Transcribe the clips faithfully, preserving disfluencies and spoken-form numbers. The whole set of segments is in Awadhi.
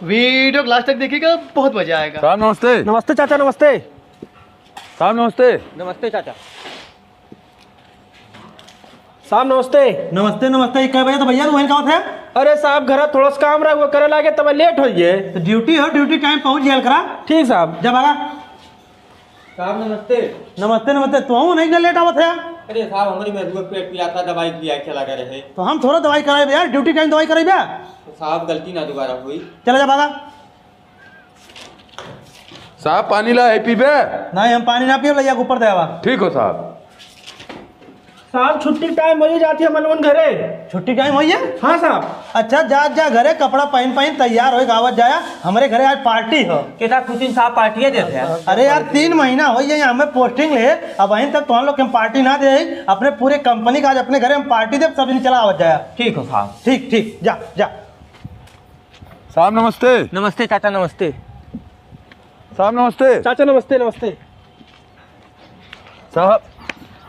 वीडियो को लास्ट तक देखिएगा, बहुत मजा आएगा। साहब नमस्ते। नमस्ते चाचा, नमस्ते। साहब नमस्ते। नमस्ते चाचा। साहब नमस्ते। नमस्ते, नमस्ते। का भैया, तो भैया तू वहीं का होत है? अरे साहब, घर थोड़ा सा काम रहा, वो करे लागे, तब लेट हो गए। तो ड्यूटी हो, ड्यूटी टाइम पहुंच जाया करा। ठीक साहब। जा भागा। साहब नमस्ते। नमस्ते, नमस्ते। तू हूँ नहीं ना लेट आवत है? अरे साहब, हमारी मजबूर पेट पिरात, दवाई के लिए चला गए रहे। तो हम थोड़ा दवाई कराए यार, ड्यूटी टाइम दवाई कराए बे। तो साहब, गलती ना दोबारा हुई। चला जा भागा। साहब, पानी ला है, पीबे? नहीं, हम पानी ना पियब, लइया के ऊपर दे आवा। ठीक हो साहब। साहब, छुट्टी टाइम हो ही जाती है, हम लोगन घरे। छुट्टी टाइम होई है? हाँ साहब। अच्छा, जा, जा घरे, कपड़ा पहन, पहन तैयार होई, आवत जाया। हमरे घरे आज पार्टी हो। केता खुशी साहब पार्टिये देते हैं। अरे यार, तीन महीना होई है, हमें पोस्टिंग ले, अबहिन तक तुम लोग के हम पार्टी ना दे। अपने पूरे कंपनी का आज अपने घरे हम पार्टी दे, सब दिन चला आवत जाया। ठीक हो साहब। ठीक, ठीक, जा, जा। साहब नमस्ते। नमस्ते चाचा, नमस्ते। साहब नमस्ते। चाचा नमस्ते, नमस्ते। साहब।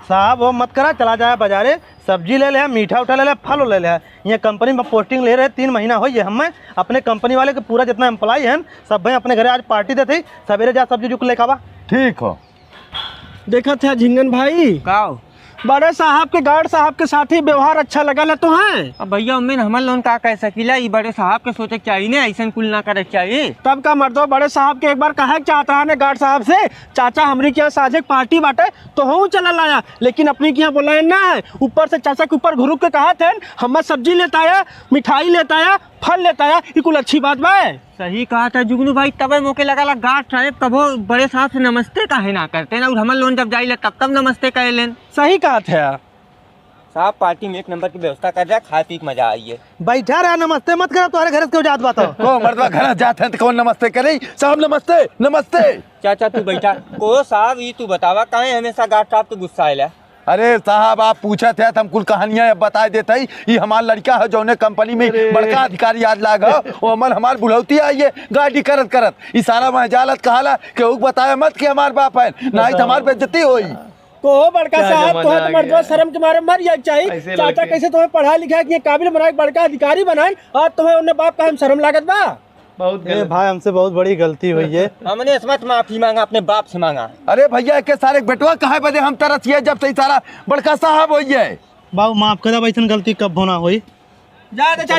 साहब, वो मत करा, चला जाए बाजारे, सब्जी ले ले, मीठा उठा ले ले, फल ले ले। ये कंपनी में पोस्टिंग ले रहे, तीन महीना होई है हमें। अपने कंपनी वाले के पूरा जितना एम्प्लॉय हैं, सब भाई अपने घरे आज पार्टी देते ही, सवेरे जा सब्जी जुक लेके आवा। ठीक हो। देखत है झिंगन भाई। का हो? बड़े साहब के, गार्ड साहब के साथ ही व्यवहार अच्छा लगल है तो है। अब भैया, उम्मे हमन लोगन का कह सकीला, ई बड़े साहब के सोचे के चाहिए ना, ऐसन कुल ना करे के चाहिए। तब का मर्दो, बड़े साहब के एक बार कहे के चाहत रहा ने गार्ड साहब से, "चाचा, हमरी के यहाँ साझे के पार्टी बाटे, तो हूँ चला लाया, लेकिन अपनी के यहाँ बोला है ना है, ऊपर से चाचा के ऊपर घुरुक के कहा थे, हमें सब्जी लेता है, मिठाई लेता है, फल लेता है, ये कुल अच्छी बात बा?" सही कहा था जुगनू भाई, तबे मोके लगा ला गार्ड साहब कभो बड़े साहब से नमस्ते काहे ना करते ना, और हमन लोगन जब जाइले तब तब नमस्ते कह लेन। सही कहा था। साहब, पार्टी में एक नंबर की व्यवस्था कर रहा, खाए पी के मजा आई है। बैठा रहा, नमस्ते मत करा, तुम्हारे घर से क्यों जात बात हो? को मर्दवा घर जात हैं तो कौन नमस्ते करे? साहब नमस्ते, नमस्ते। चाचा तू बैठा। को साहब, ई तू बतावा, काहे हमेशा गार्ड साहब तो गुस्सा आइला? अरे साहब, आप पूछत है तो हम कुल कहानियां अब बताए देत हई। ई हमार लड़का है, जौने कंपनी में अरे। बड़का अधिकारी आज लाग है, वो हमार, हमार बुढ़ौती आई है, गाड़ी करत करत। ई सारा वह जालत कहाला, केहू के बताया मत कि हमार बाप है, नहीं तो हमार बेइज्जती होई। को बड़का क्या साहब, जमाना तोहे तो आ मर्दवा गया। शर्म के मारे मर जाए के चाहिए। ऐसे चाचा लड़के। कैसे तुम्हें पढ़ा लिखा के काबिल बनाए, बड़का अधिकारी बनाए, और तुम्हें उन्हें बाप का हम शर्म लागत बा? बहुत ए गलत। भाई, हमसे बहुत बड़ी गलती हुई है। हमने इसमत माफी मांगा, अपने बाप से मांगा। अरे भैया, के सारे बेटवा काहे बदे हम तरसिए, जब से ई सारा बड़का साहब होइए। बाबू, माफ कर दे, ऐसन गलती कब्बो ना होई। जा, जा, जा।